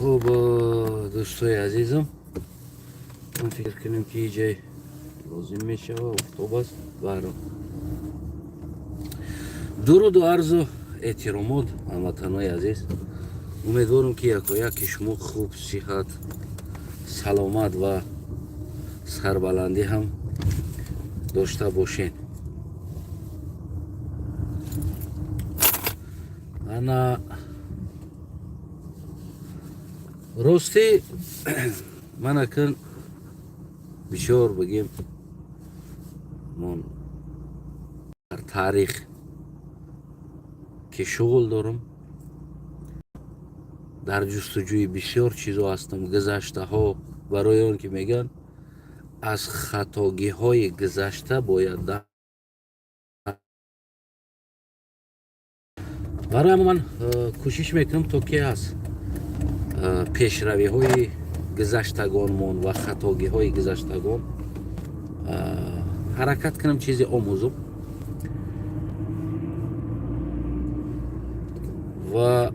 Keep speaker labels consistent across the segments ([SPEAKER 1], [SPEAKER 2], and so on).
[SPEAKER 1] Хуб, дӯстои азизам, ман фикр кунем, ки иҷай лозим мешава, офтоб аст. Баҳро дуруду арзу эҳтиромот, ҳамватанои азиз. Умедворам, ки якояки шумо хуб, сиҳат, саломат ва сарбаландӣ ҳам дошта бошед. Ана, ростӣ, ман акн бисёр, бигем, мон дар таърих ки шуғл дорам, дар ҷустуҷӯи бисёр чизо ҳастам, гузаштаҳо, барои он ки мегӯянд, аз хатогиҳои гузашта бояд. Барои ҳама ман кӯшиш мекунам, то ки аз пешравиҳои гузаштагонмон ва хатогиҳои гузаштагон ҳаракат кунам, чизе омӯзам. Ва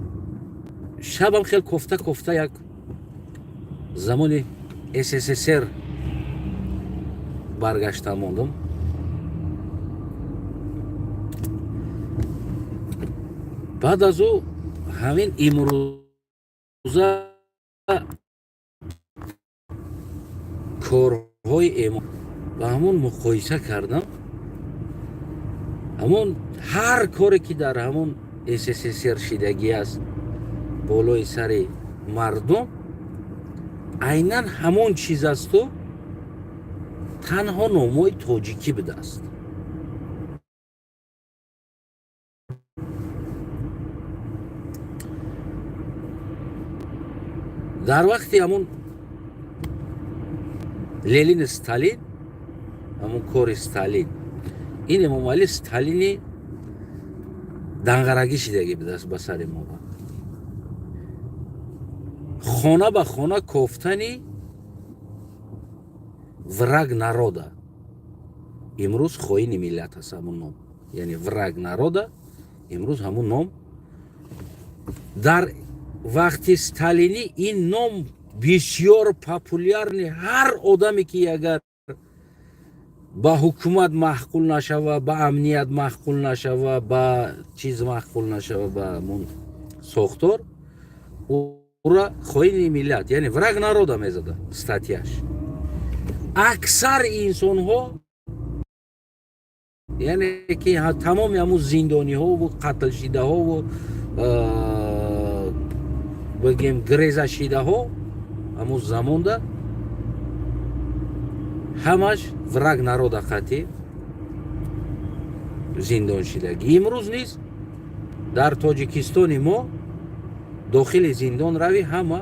[SPEAKER 1] шабам хел кофта кофта як замони СССР баргашта мондам. Баъд аз ӯ ҳамин имрӯза корҳои ба ҳамон муқоиса кардам. Ҳамон ҳар коре, ки дар ҳамон СССР шидагӣ аст болои сари мардум, айнан ҳамон чиз асту танҳо номҳои тоҷикӣ будааст. Дар вақти ҳамон Ленин, Сталин, ҳамон кори Сталин, ин Эмомалӣ Сталини данғарагӣ шидагӣ будааст ба сари мо. Хона ба хона кофтани враг народа, имрӯз хоини миллат аст ҳамун ном, яъне враг народа имрӯз ҳамун ном. Дар вақти сталинӣ ин ном бисёр популярный. Ҳар одаме, ки агар ба ҳукумат маъқул нашава, ба амният маъқул нашава, ба чиз маъқул нашава, ба ҳамун сохтор, ура хоини миллат, яъне враг народа мезада статьяш. Аксар инсонҳо, яъне ки тамоми ҳамун зиндониҳову қатлшидаҳову, бигем, грезашидаҳо, ҳамун замонда ҳамаш враг народа қатӣ зиндон шидагӣ. Имрӯз низ дар Тоҷикистони мо дохили зиндон равӣ, ҳама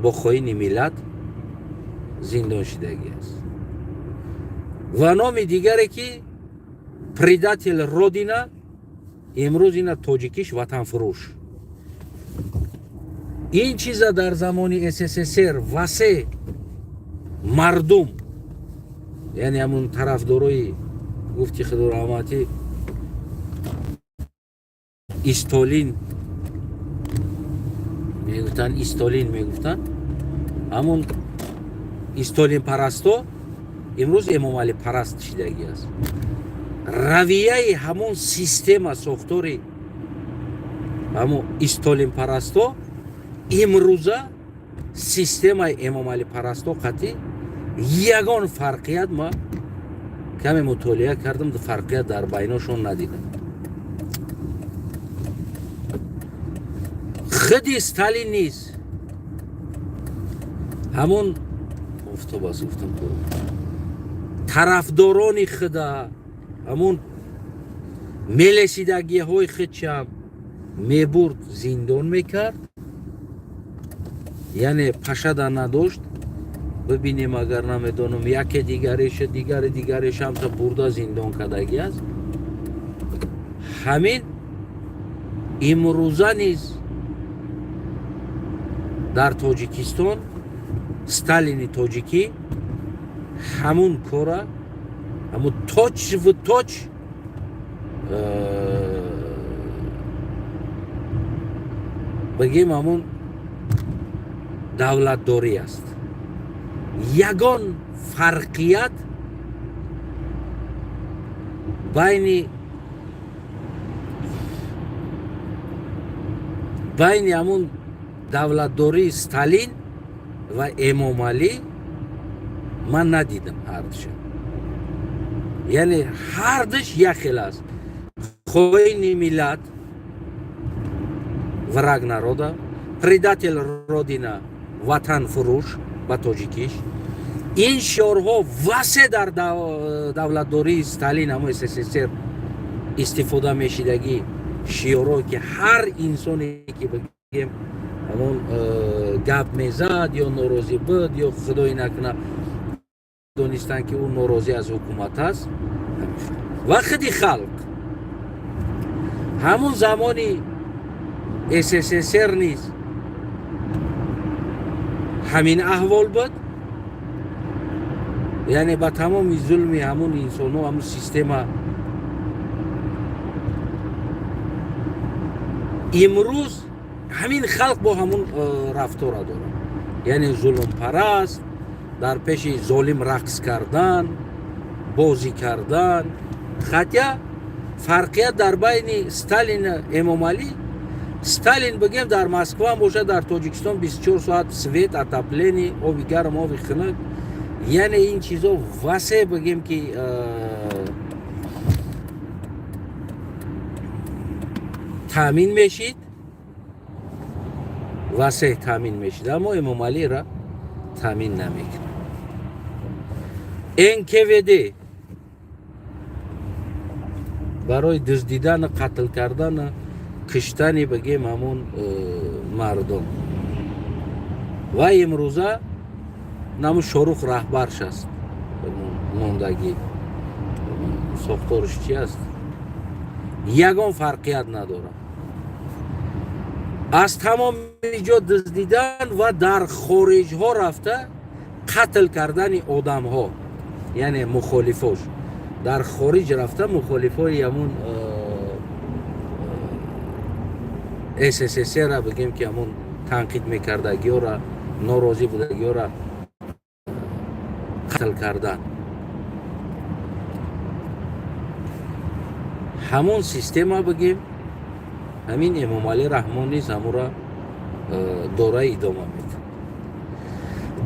[SPEAKER 1] бо хоини миллат зиндон шидагӣ аст. Ва номи дигаре, ки предатель родина, имрӯз ина тоҷикиш ватанфурӯш. Ин чиза дар замони СССР васе мардум, яъне ҳамун тарафдорои, гуфти худораҳматӣ, Истолин мегуфтанд, Истолин мегуфтанд, ҳамун истолинпарасто имрӯз эмомалипараст шидагӣ аст. Равияи ҳамон система, сохтори ҳамон истолинпарасто имрӯза системаи эмомалипарасто қатъӣ ягон фарқият, ма каме мутолиа кардам, фарқият дар байношон надидам. Худи Сталин низ ҳамон офтоб аст, гуфтам, тарафдорони худа, ҳамон мелесидагиҳои худчам мебурд, зиндон мекард, яъне пашада надошт. Бибинем, агар намедонам, яке дигареша, дигари дигарешамта бурда зиндон кардагӣ аст. Ҳамин имрӯза низ дар Тоҷикистон Сталини тоҷикӣ ҳамун кора, ҳамун точь-в-точь бигем, ҳамун Давлатдорӣ аст. Ягон фарқият байни ҳамун давлатдории Сталин ва Эмомалӣ ман надидам. Ҳардуша, яъне ҳардуш як хел аст: хоини миллат, враг народа, предатель родина, ватанфурӯш ба тоҷикиш. Ин шиорҳо васеъ дар давлатдории Сталин, ҳамо СССР истифода мешидагӣ шиорҳое, ки ҳар инсоне ки бигем ҳамон гап мезад ё норозӣ буд, ё худое накуна донистанд, ки ӯ норозӣ аз ҳукумат аст, ва худи халқ ҳамун замони СССР низ ҳамин аҳвол буд. Яъне ба тамоми зулми ҳамун инсонҳо, ҳамун система имрӯз ҳамин халқ бо ҳамун рафтора дорад, яъне зулмпараст, дар пеши золим рақс кардан, бозӣ кардан. Хотя фарқият дар байни Сталин Эмомалӣ: Сталин, бигем, дар Москва бошад, дар Тоҷикистон 24 соат свет, отопление, оби гарм, оби хунук, яъне ин чизо васеъ, бигем, ки таъмин мешид, васеъ таъмин мешид, аммо Эмомалиро таъмин намекунад. НКВД барои дуздидану қатл кардану киштани, бигем, ҳамун мардум. Ва имрӯза наму Шорух раҳбарш аст мондагӣ. Сохторш чи аст? Ягон фарқият надорад. Аз тамоми ҷо дуздидан ва дар хориҷҳо рафта қатл кардани одамҳо, яъне мухолифош дар хориҷ рафта, мухолифои ҳамун СССР, бигем, ки ҳамун танқид мекардагиёра, норозӣ будагиёра қатл кардан. Ҳамон система, бигем, ҳамин Эмомалӣ Раҳмон низ ҳамура дора, идома медиҳад.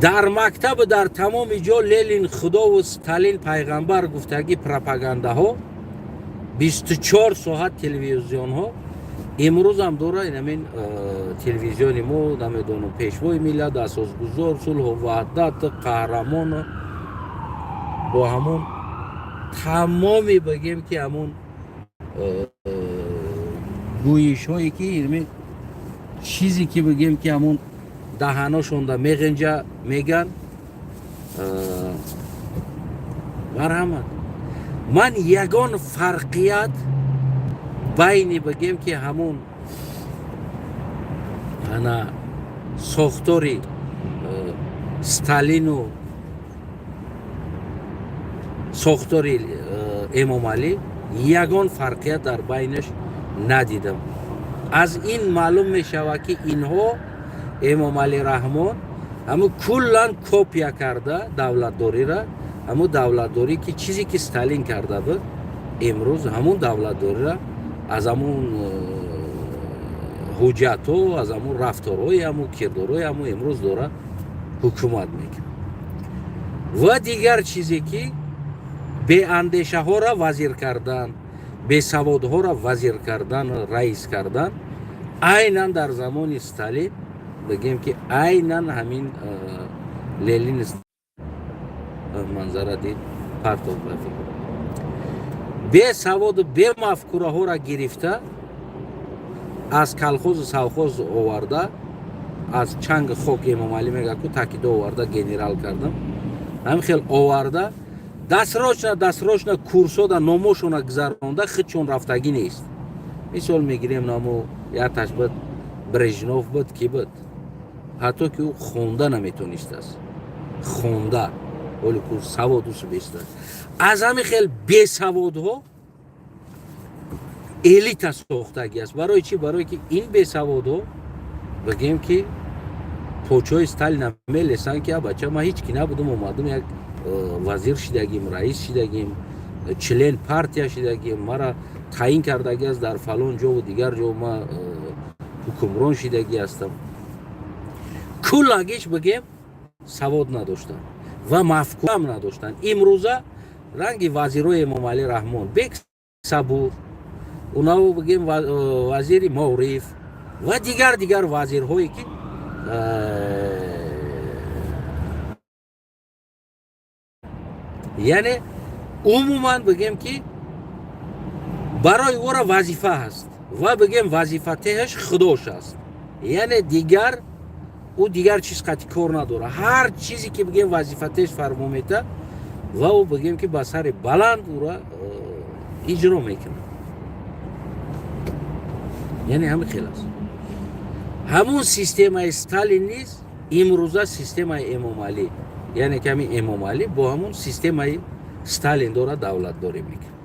[SPEAKER 1] Дар мактабу дар тамоми ҷо Ленин худову Сталин пайғамбар гуфтагӣ пропагандаҳо, 24 соат телевизионҳо имрӯзам дора. Инамин телевизиони мо, намедонам, пешвои миллат, асосгузор сулҳу ваҳдат, қаҳрамон, бо ҳамон тамоми, бигем, ки ҳамон гӯйишҳое ки чизе ки, бигем, ки ҳамон даҳаношонда меғинҷа меган. Марҳамат, ман ягон фарқият байни, бигем, ки ҳамон ана сохтори Сталину сохтори Эмомалӣ ягон фарқият дар байнаш надидам. Аз ин маълум мешавад, ки инҳо, Эмомалӣ Раҳмон, ҳамун куллан копия карда давлатдориро, ҳамун давлатдорӣ, ки чизе ки Сталин карда буд, имрӯз ҳамун давлатдориро аз ҳамун ҳуҷҷатҳо, аз ҳамун рафторҳои ҳамун, кирдорҳои ҳамун имрӯз дора ҳукумат мекунад. Ва дигар чизе, ки беандешаҳоро вазир кардан, бесаводҳоро вазир кардан, раис кардан, айнан дар замони Сталин, бигем, ки айнан ҳамин Ленин манзара дид партов ба фикр, бесаводу бемафкураҳоро гирифта, аз колхозу совхоз оварда, аз чанги хок, Эмомалӣ мега ку такидо оварда генерал кардам, ҳамин хел оварда, досрочно курсода номошона гузаронда, худшон рафтагӣ нест. Мисол мегирем, намо яташ буд, Брежнев буд, ки буд, ҳатто ки ӯ хонда наметонистааст, хонда оли ку савод усу беста. Аз ҳамин хел бесаводҳо элита сохтагӣ аст. Барои чӣ? Барое ки ин бесаводҳо, бигем, ки Почои Сталина мелесанд, ки бача, ман ҳеҷ ки набудам, омадам, як вазир шидагим, раис шидагим, член партия шидагим, мара таъин кардагӣ аст дар фалон ҷову дигар ҷо, ма ҳукмрон шидагӣ ҳастам. Куллагиш, бигем, савод надоштанд ва мафкурам надоштанд. Имрӯза ранги вазирои Эмомалӣ Раҳмон, Бек Сабур, унаво, бигем, вазири маориф ва дигар вазирҳое, ки яъне умуман, бигем, ки барои ӯра вазифа ҳаст ва, бигем, вазифатеҳаш худош аст, яъне дигар ӯ дигар чиз қатъи кор надорад. Ҳар чизе ки, бигем, вазифатеҳш фармо мета ва ӯ, бигем, ки ба сари баланд ӯра иҷро мекунад. Яъне ҳамин хел аст. Ҳамун системаи Сталин низ имрӯза системаи Эмомалӣ, яъне ки ҳамин Эмомалӣ бо ҳамун системаи Сталин дорад давлатдорӣ мекунад.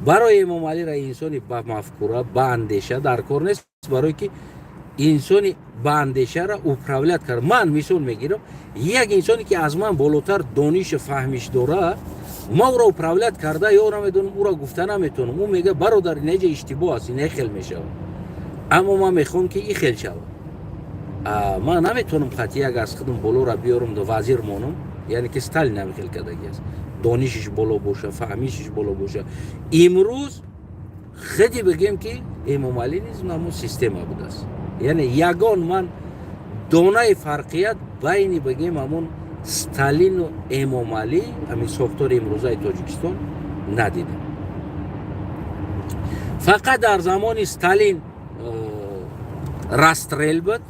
[SPEAKER 1] Барои Эмомалиро инсони ба мафкура, ба андеша дар кор нест, барое ки инсони ба андешаро управлять кард. Ман мисол мегирам: як инсоне, ки аз ман болотар донишу фаҳмиш дорад, ма ӯро управлять карда ё намедонам, ӯро гуфта наметавонам. Ӯ мега: «Бародар, инеҷа иштибоҳ аст, ине хел мешавад, аммо ман мехоҳам, ки и хел шавад». Ман наметавонам қатъи як аз худам болоро биёрам, вазир монам. Яъне ки Сталин ҳами хел кардагӣ аст: донишиш боло боша, фаҳмишиш боло боша. Имрӯз хеди, бигем, ки Эмомалӣ низ ҳамун система будааст. Яъне ягон ман донаи фарқият байни, бигем, ҳамун Сталину Эмомалӣ, ҳамин сохтори имрӯзаи Тоҷикистон надидам. Фақат дар замони Сталин расстрел буд,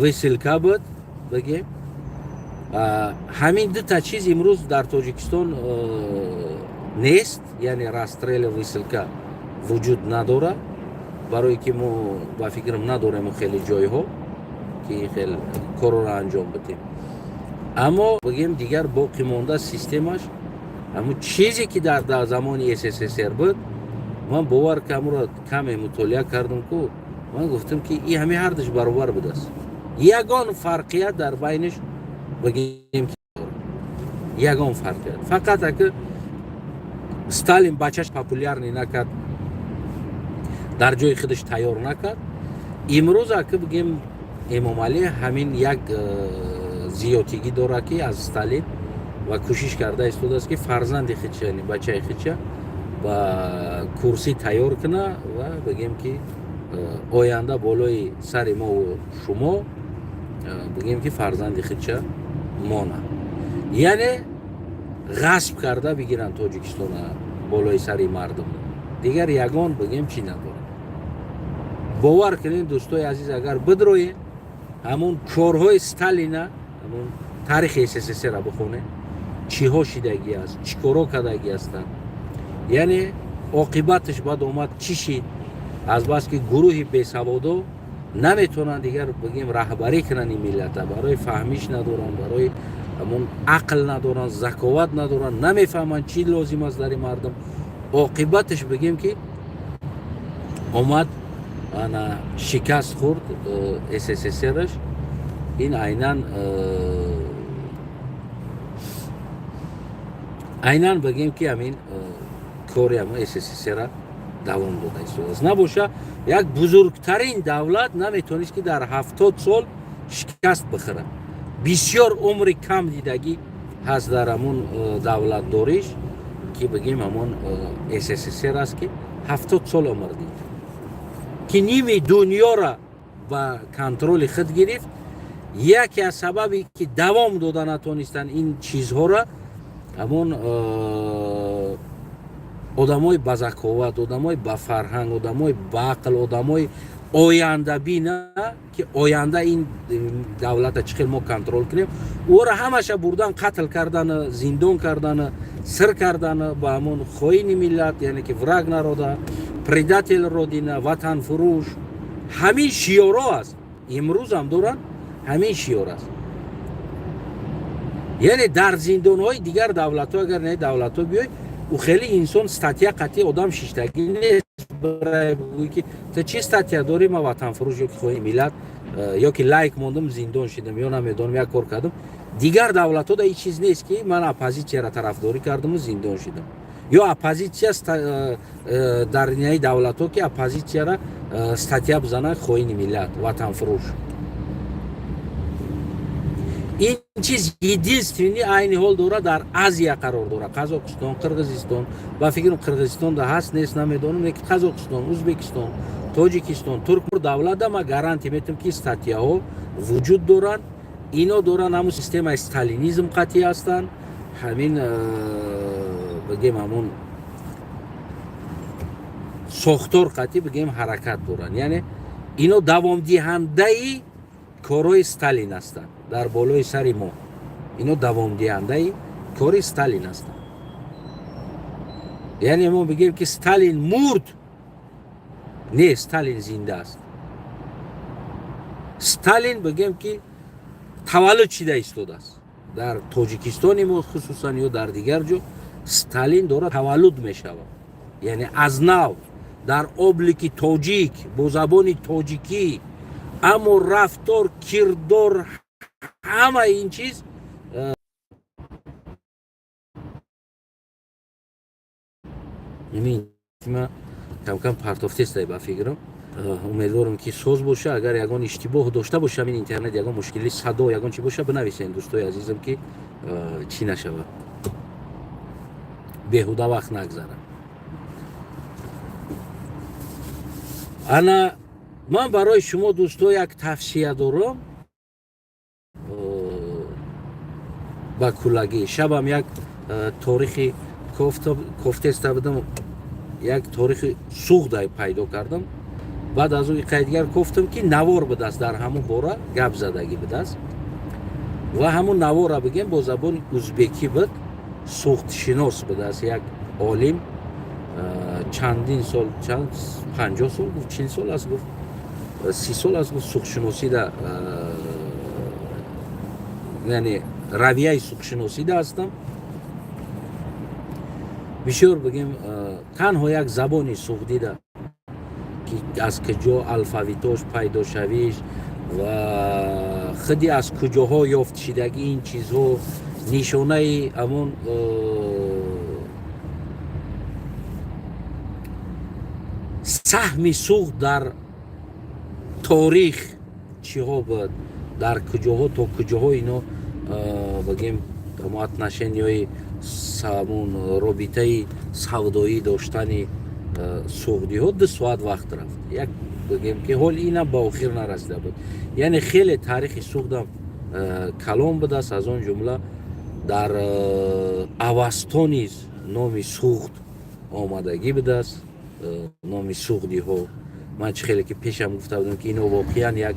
[SPEAKER 1] высылка буд, бигем, ҳамин дута чиз имрӯз дар Тоҷикистон нест, яъне расстрелу высылка вуҷуд надорад, барое ки мо, ба фикрам, надорем хеле ҷойҳо, ки хел корро анҷом бидем. Аммо, бигем, дигар боқӣ монда системаш ҳамун чизе, ки дар замони СССР буд. Ман бовар камро каме мутолиа кардам ку, ман гуфтам, ки и ҳами ҳардуш баробар будааст, ягон фарқият дар байниш, бигем, ягон фарқият. Фақат аки Сталин бачаш популярный накард, дар ҷои худаш тайёр накард. Имрӯз аки, бигем, Эмомалӣ ҳамин як зиёдтигӣ дорад, ки аз Сталин ва кӯшиш карда истодааст, ки фарзанди худша, яъне бачаи худша ба курсӣ тайёр куна ва, бигем, ки оянда болои сари мову шумо, бигем, ки фарзанди худша мона, яъне ғасб карда бигиранд Тоҷикистона болои сари мардум. Дигар ягон, бигем, чӣ надорад. Бовар кунед, дӯстои азиз, агар бидроед, ҳамун корҳои Сталина, ҳамун таърихи СССР-ра бихонед, чиҳо шидагӣ аст, чӣ корҳо кардагӣ ҳастанд, яъне оқибаташ баъд омад чӣ шид. Азбаски гурӯҳи бесаводо наметавонанд дигар, бигем, раҳбарӣ кунанд ин миллата, барои фаҳмиш надоранд, барои ҳамун ақл надоранд, заковат надоранд, намефаҳманд, чӣ лозим аст дар ин мардум. Оқибаташ, бигем, ки омад, ана шикаст хӯрд СССРаш. Ин айнан, бигем, ки ҳамин кори ҳамон СССРа давом дода истодааст. Набоша, як бузургтарин давлат наметавонист, ки дар 70 сол шикаст бихӯрад. Бисёр умри кам дидагӣ ҳаст дар ҳамун давлатдориш, ки, бигем, ҳамон СССР аст, ки 70 сол умр дид, ки ними дунёра ба контроли худ гирифт. Яке аз сабаби, ки давом дода натонистанд ин чизҳоро, ҳамон одамои базаковат, одамои ба фарҳанг, одамои баақл, одамои ояндабина, ки оянда ин давлата чӣ хел мо контрол кунем, ӯро ҳамаша бурдан, қатл кардана, зиндон кардана, сир кардана ба ҳамон хоини миллат, яъне ки враг народа, предатель родина, ватанфурӯш. Ҳамин шиёро аст, имрӯзам доранд, ҳамин шиёр аст. Яъне дар зиндонҳои дигар давлатҳо, агар не давлатҳо биёй, ӯ хеле инсон статья қатъи одам шиштагӣ нест, бигӯй, ки ту чӣ статья дорӣ, ма ватанфурӯш ё ки хоини миллат. Ё ки лайк мондам, зиндон шидам, ё намедонам, як кор кардам. Дигар давлатҳо да ин чиз нест, ки ман оппозитсияро тарафдорӣ кардаму зиндон шидам, ё оппозитсия дар ниҳои давлатҳо, ки оппозитсияра статья бизананд, хоини миллат, ватанфурӯш. Ин чиз единственный айни ҳол дора дар Азия қарор дорад: Қазоқистон, Қирғизистон. Ба фикрам, Қирғизистонда ҳаст, нест, намедонам, лекин Қазоқистон, Ӯзбекистон, Тоҷикистон, Турк давлатда ма гарантия метавам, ки статьяҳо вуҷуд доранд. Ино доранд, ҳамун системаи сталинизм қатъӣ ҳастанд, ҳамин бигем, ҳамун сохтор қатъӣ, бигем, ҳаракат доранд. Яъне ино давомдиҳандаи корҳои Сталин ҳастанд дар болои сари мо. Ино давомдиҳандаи кори Сталин ҳастанд. Яъне мо бигем, ки Сталин мурд, не, Сталин зинда аст. Сталин, бигем, ки таваллуд шида истодааст дар Тоҷикистони мо хусусан ё дар дигар ҷо. Сталин дорад таваллуд мешавад, яъне аз нав дар облики тоҷик, бо забони тоҷикӣ, аммо рафтор, кирдор, ҳамаи ин чиз камкам партофтестай, ба фикрам. Умедворам, ки соз боша. Агар ягон иштибоҳ дошта бошам, ин интернет, ягон мушкили садо, ягон чи боша, бинависен, дӯстои азизам, ки чӣ нашавад, беҳуда вақт нагзарад. Ана ман барои шумо, дӯсто, як тавсия дорам ба куллагӣ. Шабам як торихи кофтеста будам, як торихи суғда пайдо кардам. Баъд аз ӯ иқай дигар кофтам, ки навор будааст, дар ҳамун бора гап задагӣ будааст ва ҳамун навора, бигем, бо забони узбекӣ буд. Суғдшинос будааст, як олим, чандин сол, чанд, 50 сол гуфт, 40 сол аст гуфт, 30 сол аст гуфт, суғдшиносида, яъне равияи суғдшиносида ҳастам. Бисёр, бигем, танҳо як забони суғдида, ки аз куҷо алфавитош пайдошавиш ва худи аз куҷоҳо ёфт шидагӣ, ин чизҳо нишонаи ҳамон саҳми суғд дар торих чиҳо буд, дар куҷоҳо то куҷоҳо ино, бигем, ҳамо отношенияи, ҳамун робитаи савдоӣ доштани суғдиҳо. 2 соат вақт рафт, як, бигем, ки ҳол инам ба охир нарасида буд. Яъне хеле таърихи суғдам калон будааст. Аз он ҷумла дар Авасто низ номи суғд омадагӣ будааст, номи суғдиҳо. Ман чӣ хеле ки пешам гуфта будам, ки ино воқеан як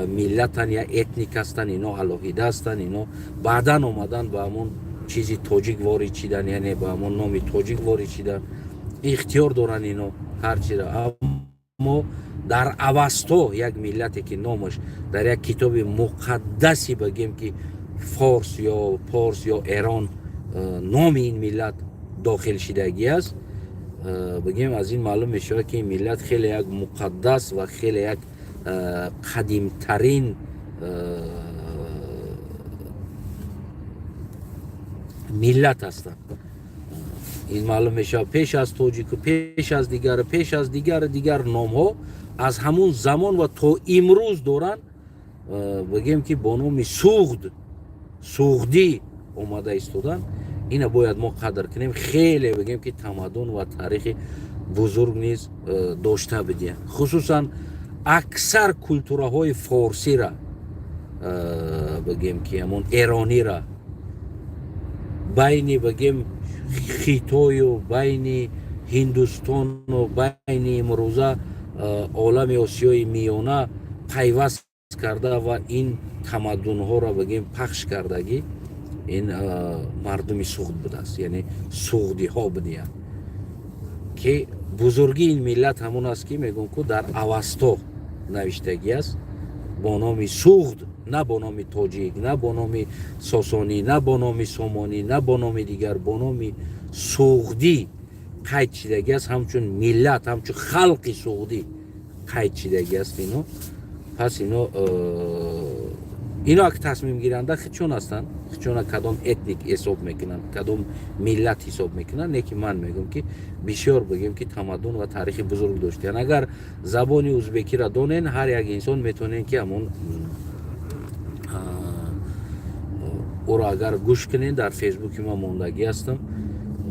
[SPEAKER 1] миллатан, як этник ҳастанд, ино алоҳида ҳастанд. Ино баъдан омадан ба ҳамон чизи тоҷик ворид шидан, яъне ба ҳамон номи тоҷик ворид шидан, ихтиёр доранд ино ҳар чиро. Аммо дар Авасто як миллате, ки номаш дар як китоби муқаддаси, бигем, ки форс ё порс ё эрон, номи ин миллат дохил шидагӣ аст, бигем, аз ин маълум мешавад, ки ин миллат хеле як муқаддас ва хеле як қадимтарин миллат ҳастанд. Ин маълум мешавад, пеш аз тоҷику, пеш аз дигар, пеш аз дигар дигар номҳо, аз ҳамун замон ва то имрӯз доранд, бигем, ки бо номи суғд, суғдӣ омада истоданд. Ина бояд мо қадр кунем. Хеле, бигем, ки тамаддун ва таърихи бузург низ дошта бидиҳанд. Хусусан аксар культураҳои форсира, бигем, ки ҳамон эронира, байни, бигем, Хитою, байни Ҳиндустону, байни имрӯза олами Осиёи Миёна пайваст карда ва ин тамаддунҳоро, бигем, пахш кардагӣ ин мардуми суғд будааст, яъне суғдиҳо будиянд, ки бузургии ин миллат ҳамон аст, ки мегӯм, ку дар Авасто навиштагӣ аст бо номи суғд, на бо номи тоҷик, на бо номи сосонӣ, на бо номи сомонӣ, на бо номи дигар, бо номи суғдӣ қайд шидагӣ аст, ҳамчун миллат, ҳамчун халқи суғдӣ қайд шидагӣ аст. Ино Пас ино ак тасмимгиранда хичон ҳастанд, хичона кадом этник ҳисоб мекунанд, кадом миллат ҳисоб мекунанд. Не ки ман мегӯм, ки бисёр, бигем, ки тамаддун ва таърихи бузург доштиян. Агар забони узбекиро донен, ҳар як инсон метавонен, ки ҳамон ӯро агар гӯш кунен, дар Фейсбуки ман мондагӣ ҳастам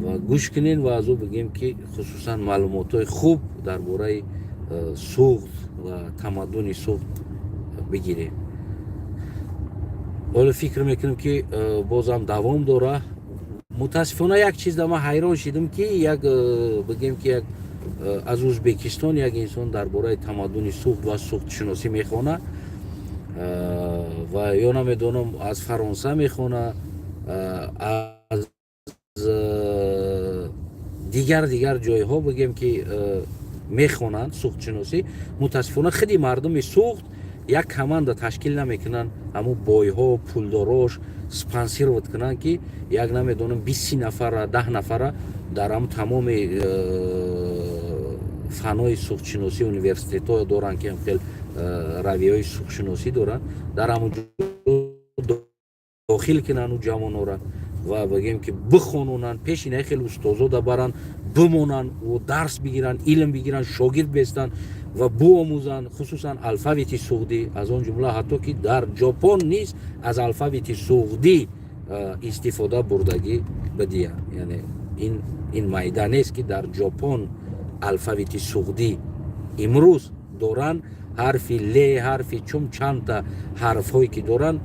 [SPEAKER 1] ва гӯш кунен ва аз ӯ, бигем, ки хусусан маълумотҳои хуб дар бораи Суғд ва тамаддуни Суғд бигирем. Ҳоло фикр мекунем, ки бозам давом дора. Мутаассифона, як чиз да ман ҳайрон шидам, ки як, бигем, ки як аз Узбекистон як инсон дар бораи тамаддуни Суғд ва суғдшиносӣ мехона ва ё намедонам, аз Фаронса мехона, аз дигар ҷойҳо, бигем, ки мехонанд суғдшиносӣ. Мутаассифона, худи мардуми Суғд як команда ташкил намекунанд, ҳамун бойҳо, пулдорош спонсировать кунанд, ки як, намедонам, 20-30 нафара, 10 нафара дар ҳамун тамоми фанҳои суғдшиносӣ, университетҳо доранд, ки хел равияҳои суғдшиносӣ доранд, дар ҳамун ҷо дохил кунанд у ҷавонора ва, бигем, ки бихононанд, пеши ина хел устозода баранд, бимонанд, дарс бигиранд, илм бигиранд, шогирд бестанд ва биомӯзанд, хусусан алфавити суғдӣ. Аз он ҷумла ҳатто ки дар Ҷопон низ аз алфавити суғдӣ истифода бурдагӣ бидия. Яъне ин майда нест, ки дар Ҷопон алфавити суғдӣ имрӯз доранд, ҳарфи ле, ҳарфи чум, чандта ҳарфҳое ки доранд,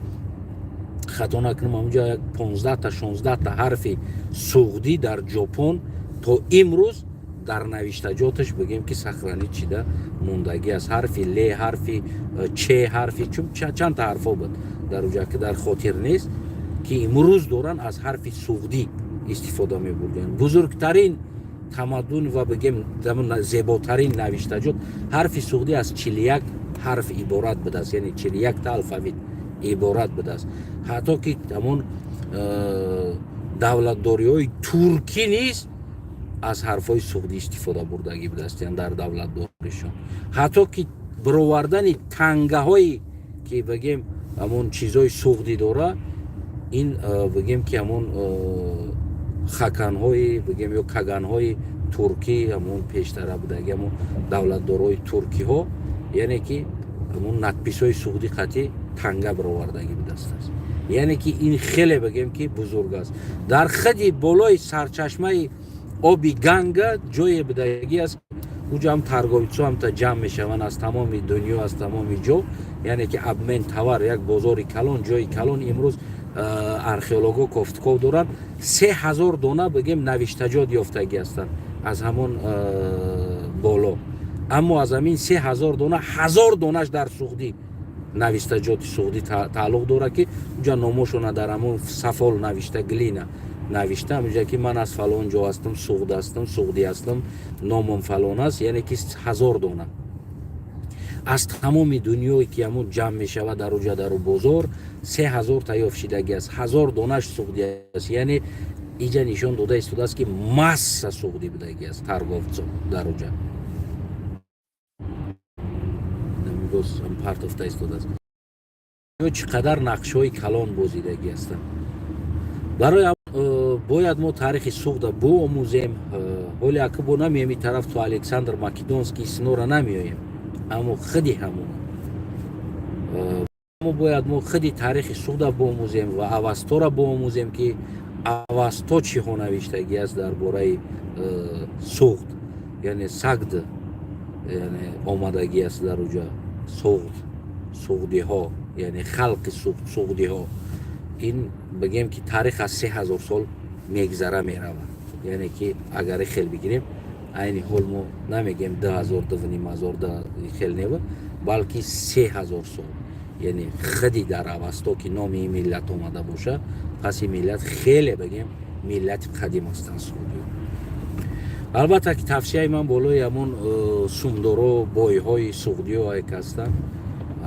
[SPEAKER 1] хато накунам, ҳамунҷо як 15-та, 16-та ҳарфи суғдӣ дар Ҷопон то имрӯз дар навиштаҷоташ, бигем, ки сохранить шида мондагӣ аст. Ҳарфи ле, ҳарфи че, ҳарфи чум, чандта ҳарфҳо буд дар уҷа, ки дар хотир нест, ки имрӯз доранд, аз ҳарфи суғдӣ истифода мебурданд. Бузургтарин тамаддун ва, бигем, зеботарин навиштаҷот. Ҳарфи суғдӣ аз 41 ҳарф иборат будааст, яъне 41-та алфавит иборат будааст. Ҳатто ки ҳамон давлатдориҳои туркӣ низ аз ҳарфҳои суғдӣ истифода бурдагӣ будааст дар давлатдоришон. Ҳатто ки бировардани тангаҳое ки, бигем, ҳамон чизҳои суғдӣ дора, ин, бигем, ки ҳамон хаканҳои, бигем, ё каганҳои туркӣ, ҳамон пештара будаги, ҳамон давлатдорҳои туркиҳо, яъне ки ҳамон надписҳои суғдӣ қатӣ танга бировардагӣ будааст. Яъне ки ин хеле, бигем, ки бузург аст. Дар худи болои сарчашмаи оби Ганга ҷое будагӣ аст, уҷо ҳам торговецо ҳамта ҷамъ мешаванд аз тамоми дунё, аз тамоми ҷо, яъне ки обмен товар, як бозори калон, ҷои калон. Имрӯз археологҳо кофтуков доранд, 3000 дона, бигем, навиштаҷот ёфтагӣ ҳастанд аз ҳамон боло. Аммо аз ҳамин 3000 дона 1000 донаш дар суғдӣ, навиштаҷоти суғдӣ тааллуқ дорад, ки уҷа номошона дар ҳамон сафол навишта, глина навишта ҳамҷа, ки ман аз фалон ҷо ҳастам, суғд ҳастам, суғдӣ ҳастам, номам фалон аст. Яъне ки 1000 дона аз тамоми дунёе ки ҳамун ҷамъ мешавад дар уҷа, дару бозор, 3000 та ёфт шидагӣ аст, 1000 донаш суғдӣ аст. Яъне иҷа нишон дода истодааст, ки масса суғдӣ будагӣ аст, торговцо дар уҷа боз партофта истодааст. Чӣ қадар нақшҳои калон бозидагӣ ҳастанд. Барои бояд мо таърихи Суғда биомӯзем. Ҳоле ака бо намеем, и тараф то Александр Македонский синора намеоем, аммо худи ҳамон мо бояд мо худи таърихи Суғда биомӯзем ва Авастора биомӯзем, ки Авасто чиҳо навиштагӣ аст дар бораи Суғд, яъне Сагд, яъне омадагӣ аст дар уҷа Суғд, суғдиҳо, яъне халқи Суғд, суғдиҳо. Ин, бигем, ки таърих аз 3000 сол мегзара меравад. Яъне ки агар хел бигирем, айни ҳол мо намегем 2000, 2500 хел нева, балки 3000 сол. Яъне худи дар Авасто ки номи ин миллат омада боша, пас ин миллат хеле, бигем, миллати қадим ҳастанд суғдиҳо. Албатта ки тавсияи ман болои ҳамон сумдоро, бойҳои суғдиҳо ки ҳастанд,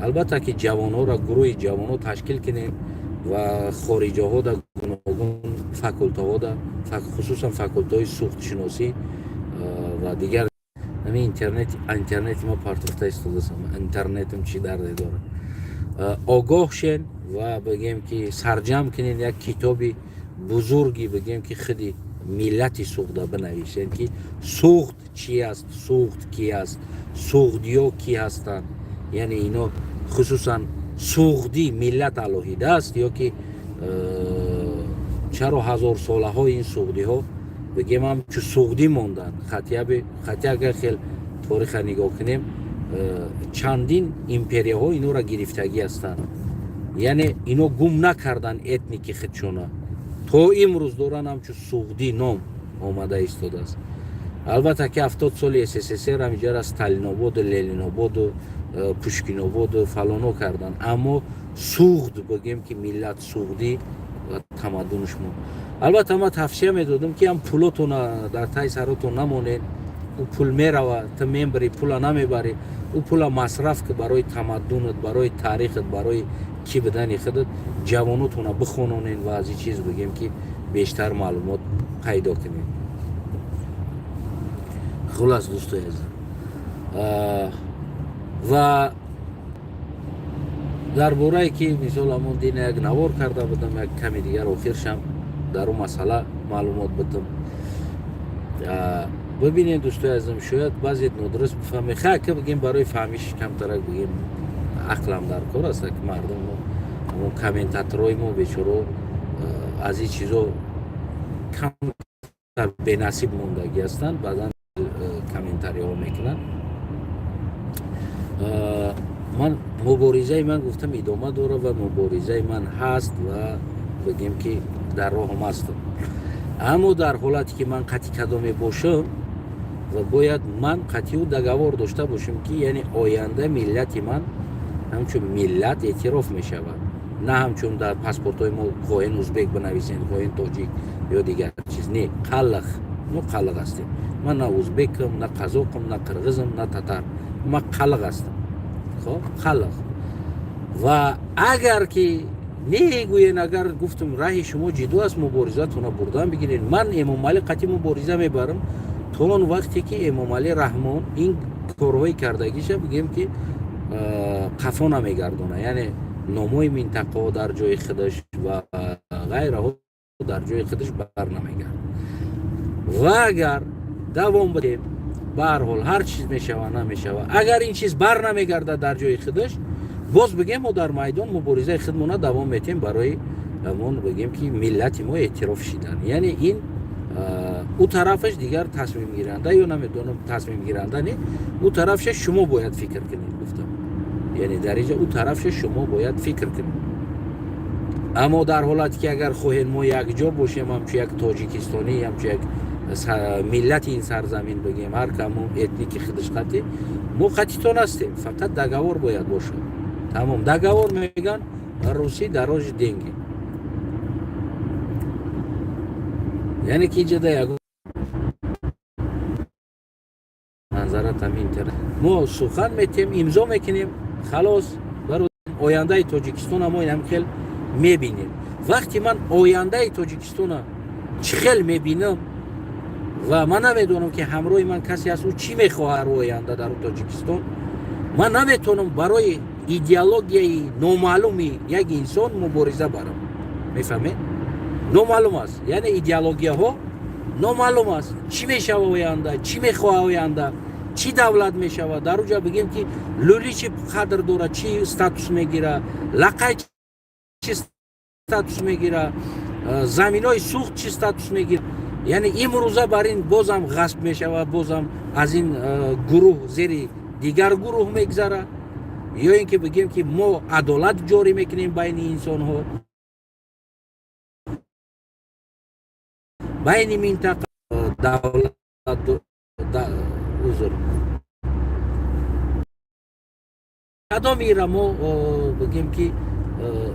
[SPEAKER 1] албатта ки ҷавонҳоро, гурӯҳи ҷавонҳо ташкил кунем ва хориҷаҳо да гуногун факултаҳо да, хусусан факултаҳои суғдшиносӣ ва дигар. Ҳамин интернети ма партофта истодасам, интернетам чӣ дарде дорад. Огоҳ шен ва бигем, ки сарҷам кунен, як китоби бузурги, бигем, ки худи миллати суғда бинависем, ки суғд чи аст, суғд ки аст, суғдиё кӣ ҳастанд. Яъне ино хусусан суғдӣ миллат алоҳида аст ё ки чаро ҳазорсолаҳои ин суғдиҳо, бигем, ҳамчу суғдӣ монданд? Хотя агар хел ториха нигоҳ кунем, чандин империяҳо инора гирифтагӣ ҳастанд, яъне ино гум накарданд этники худшона, то имрӯз доранд, ҳамчу суғдӣ ном омада истодааст. Албатта, ки 70 соли СССР ҳамиҷара Сталинободу, Ленинободу, Пушкинободу, фалоно карданд, аммо суғд, бигем, ки миллат суғдӣ ва тамаддунаш мо. Албатта, ман тавсия медодам, ки ҳам пулотона дар таи саротон намонед. Ӯ пул мерава, ту мебари, пула намебарӣ. Ӯ пула масраф ки барои тамаддунат, барои таърихат, барои кӣ будани худат, ҷавонотона бихононед ва аз ин чиз, бигем, ки бештар маълумот пайдо кунед. Хулас, дӯстои азиз, ва дар борае ки мисол ҳамон дина як навор карда будам, як ками дигар охиршам дар он масъала маълумот бидам. Бибинед, дӯстои азизам, шояд баъзе нодуруст бифаҳмед. Ха, ки бигем, барои фаҳмиш камтарак, бигем, ақлам дар кор аст, ки мардум мо, ҳамон комментаторҳои мо бечоро аз ин чизо камтар бенасиб мондагӣ ҳастанд, баъзан комментариҳо мекунанд. Ман муборизаи ман, гуфтам, идома дорад ва муборизаи ман ҳаст ва, бигем, ки дар роҳам ҳастам. Аммо дар ҳолате ки ман қатъи кадоме бошам ва бояд ман қатъи ӯ договор дошта бошем, ки яъне оянда миллати ман ҳамчун миллат эътироф мешавад, на ҳамчун дар паспортҳои мо хоҳен узбек бинависен, хоҳен тоҷик ё дигар чиз. Не, қаллах, мо қаллақ ҳастем. Ман на узбекам, на қазоқам, на қирғизам, на татар, ман қаллақ ҳастам. Хоб, қаллақ. Ва агар ки негӯен, агар гуфтум, раҳи шумо ҷиддо аст, муборизатона бурдан бигиред. Ман Эмомалӣ қатъи мубориза мебарам то он вақте ки Эмомалӣ Раҳмон ин корҳои кардагиша, бигем, ки қафо намегардона, яъне номҳои минтақаҳо дар ҷои худаш ва ғайраҳо дар ҷои худаш бар намегардад. Ва агар давом бидем, ба ҳар ҳол ҳар чиз мешава, намешава. Агар ин чиз бар намегардад дар ҷои худаш, боз, бигем, мо дар майдон муборизаи худмона давом метем барои ҳамон, бигем, ки миллати мо эътироф шидан. Яъне ин ӯ тарафаш дигар тасмимгиранда ё намедонам, тасмимгиранда не, ӯ тарафша шумо бояд фикр кунед, гуфтам. Яъне дар инҷа ӯ тарафша шумо бояд фикр кунед. Аммо дар ҳолате ки агар хоҳем мо якҷо бошем, ҳамчун як тоҷикистонӣ, ҳамчун як миллати ин сарзамин, бигем, ҳар каму этники худаш қатӣ, мо қатитон ҳастем, фақат договор бояд бошад, тамом. Договор меган русӣ дороже деньги. Яъне ки инҷода ягон манзара там интернет мо сухан метем, имзо мекунем, халос. Барои ояндаи Тоҷикистона мо инам хел мебинем. Вақте ман ояндаи Тоҷикистона чӣ хел мебинам ва ман намедонам, ки ҳамроҳи ман касе аст, ӯ чӣ мехоҳад оянда дар Тоҷикистон, ман наметавонам барои идеологияи номаълуми як инсон мубориза барам. Мефаҳмед? Номаълум аст, яъне идеологияҳо номаълум аст. Чӣ мешава оянда, чӣ мехоҳа оянда, чӣ давлат мешавад дар уҷа, бигем, ки лӯлӣ чӣ қадр дорад, чӣ статус мегира, лақай чӣ статус мегира, заминои суғд чӣ статус мегира. Яъне имрӯза бар ин бозам ғасб мешавад, бозам аз ин гурӯҳ зери дигар гурӯҳ мегзарад, ё ин ки, бигем, ки мо адолат ҷорӣ мекунем байни инсонҳо, байни минтақа, давлат, узр, кадом ира мо, бигем, ки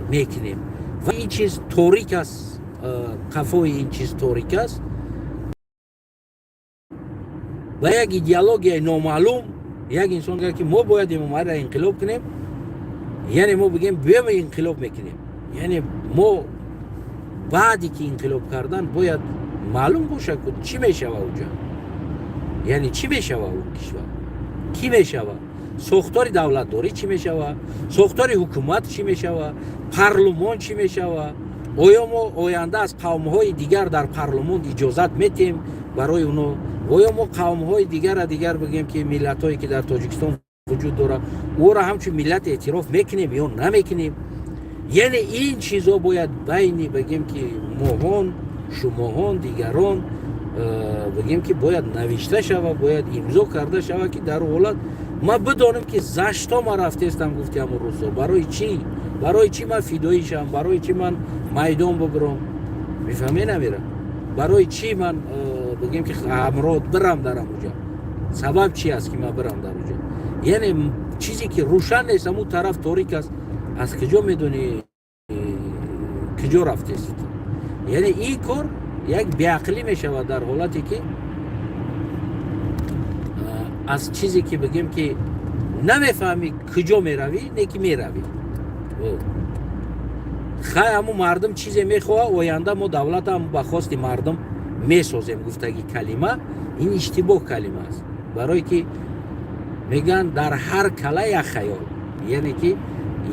[SPEAKER 1] мекунем. Ва ин чиз торик аст, қафои ин чиз торик аст. Ва як идеологияи номаълум як инсон гӯяд, ки мо бояд Эмомалиро инқилоб кунем, яъне мо, бигем, биём инқилоб мекунем. Яъне мо баъде ки инқилоб кардан, бояд маълум бошад, ки чӣ мешава уҷа. Яъне чӣ мешава он кишвар, кӣ мешава, сохтори давлатдорӣ чӣ мешава, сохтори ҳукумат чӣ мешава, парлумон чӣ мешава? Оё мо оянда аз қавмҳои дигар дар парлумон иҷозат метиҳем барои оно? Оё мо қавмҳои дигара, дигар бигем ки миллатҳое ки дар Тоҷикистон вуҷуд дорад, ӯро ҳамчун миллат эътироф мекунем ё намекунем? Яъне ин чизо бояд байни, бигем ки, моҳон, шумоҳон, дигарон, бигем ки, бояд навишта шава, бояд имзо карда шава, ки дар ҳолат ман бидонам ки за что ман рафтестам. Гуфти ҳамун рӯзо, барои чӣ, барои чӣ ман фидоӣ шавам, барои чӣ ман майдон бибурам, мефаҳме намера, барои чӣ ман, бигем ки, ҳамроҳ бирам дар ҳамуҷа, сабаб чи аст ки ман бирам дар уҷа? Яъне чизе ки рӯшан нест, ҳамун тараф торик аст, аз куҷо медонӣ куҷо рафтест? Яъне ин кор як беақлӣ мешавад дар ҳолате ки аз чизе ки, бигем ки, намефаҳмӣ куҷо меравӣ, не ки меравӣ. Хай, ҳамун мардум чизе мехоҳа, оянда мо давлатам ба хости мардум месозем гуфтаги калима, ин иштибоҳ калима аст, барое ки мегӯянд, дар ҳар кала як хаёл. Яъне ки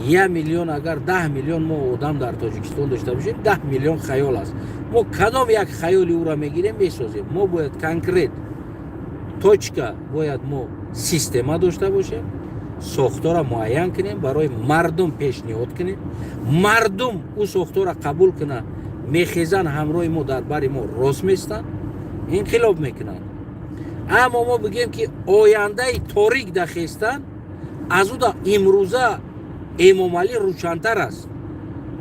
[SPEAKER 1] 1 миллион, агар 10 миллион мо одам дар Тоҷикистон дошта бошем, 10 миллион хаёл аст. Мо кадом як хаёли ӯро мегирем, месозем? Мо бояд конкрет точка, бояд мо система дошта бошем, сохтора муайян кунем, барои мардум пешниҳод кунем, мардум ӯ сохтора қабул кунад, мехезанд, ҳамроҳи мо, дар бари мо рост местанд, инқилоб мекунанд. Аммо мо бигем ки ояндаи торик дахестан, аз ӯ да имрӯза Эмомалӣ рӯшантар аст.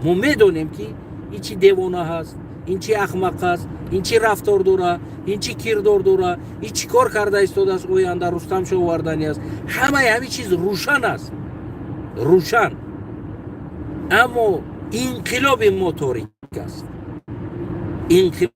[SPEAKER 1] Мо медонем ки ин чӣ девона ҳаст, ин чӣ ахмақ аст, ин чӣ рафтор дора, ин чӣ кирдор дора, ин чӣ кор карда истодааст, оянда Рустамшо овардани аст. Ҳамаи ҳамин чиз рӯшан аст, рӯшан. Аммо инқилоби мо торик аст, инқилоб.